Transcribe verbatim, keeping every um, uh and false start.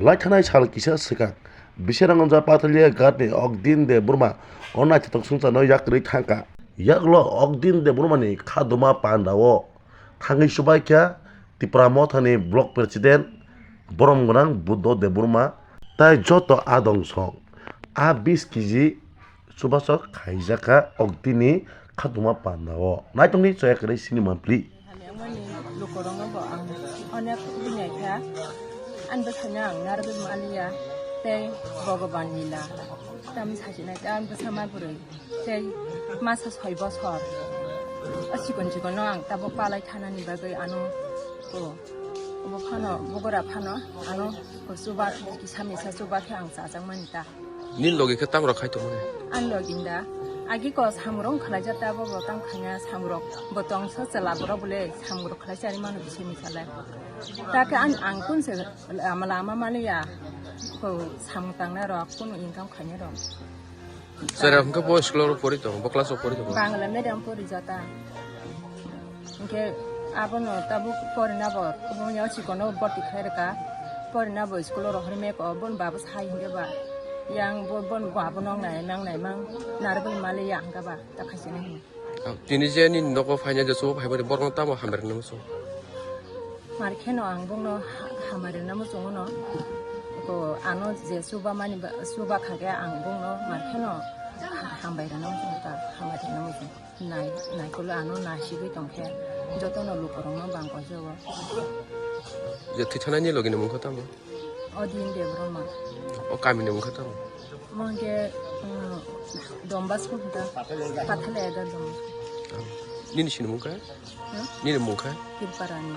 Laithanai sal kisa swkang, Bisiranganja Pathalia Ghatni Okdin Debbarma o naithothok swngcharno yak kwrwi thangkha. Yaklo Okdin Debbarmani khaduma pandao thangwi chubaikha Tipra Mothani Block President borom gwnang Buddho Debbarma tai joto adong song a bis kg chubasok khaijakha Okdini khaduma pandao. Naitongni choya kwrwi sini mampli. Hamyangmani lukorokno bo ang onek bini kha. Ani bwsano ang narwgwi maliya tei Bhagavan lila. Tam sajinai tei ani bwsa ma bwrwi tei masa soi bosor. O chikon chikonno ang tabuk palai thanani bagwi ano o obo phano bogora phano ano chuba kisa misa chuba khe ang chajakmani ta. Nini logi khe tamo rok khai tongmani? Ani logi da. Agi ko samurok khlaijak ta bo bo tang khanya samurok bo tongsa chwla borok bole samurok khlai chari mano bisi ni salai. Ta khe an ang kun se lama lama maliya ko samung tangna rok kunu income khaina rok. Chwrai hwnkhe bo school o pori tongo, bo class o pori tongo. Bangla medium pori jata. Hingke abono tabuk porina bo, obo chikono borti khlai rwkha. Porina bo school o rohorwi meko, bon babo sai hingke ba. Yang bo, bon babo nong nai, nang nai mang, narwgwi mali ya hingka ba, ta khaisini hini. Ah, tini je nini nogo phaina je chubo phai bani borokno tamo hambai rwna muchung? Mar kheno ang bongno ha-, hambai rwna muchungo no. Ko ano je chuba mani ba, chuba kha khe ang bongno mar kheno ha-, hambai rwna muchungo ta, hambai rwna muchungo. Nai, naikolo ano nasigwi tongkhe jotono lukurokno bang koijago. Je thwi thanani logini mungkha tamo? Odin Debbarma. O kamini mungkha tamo? Mungkhe, um, Don Bosco hwnkha, Pathalaya da Don Bosco. Nini sini mungkha? Hmm? Nini mungkha? Tirparani.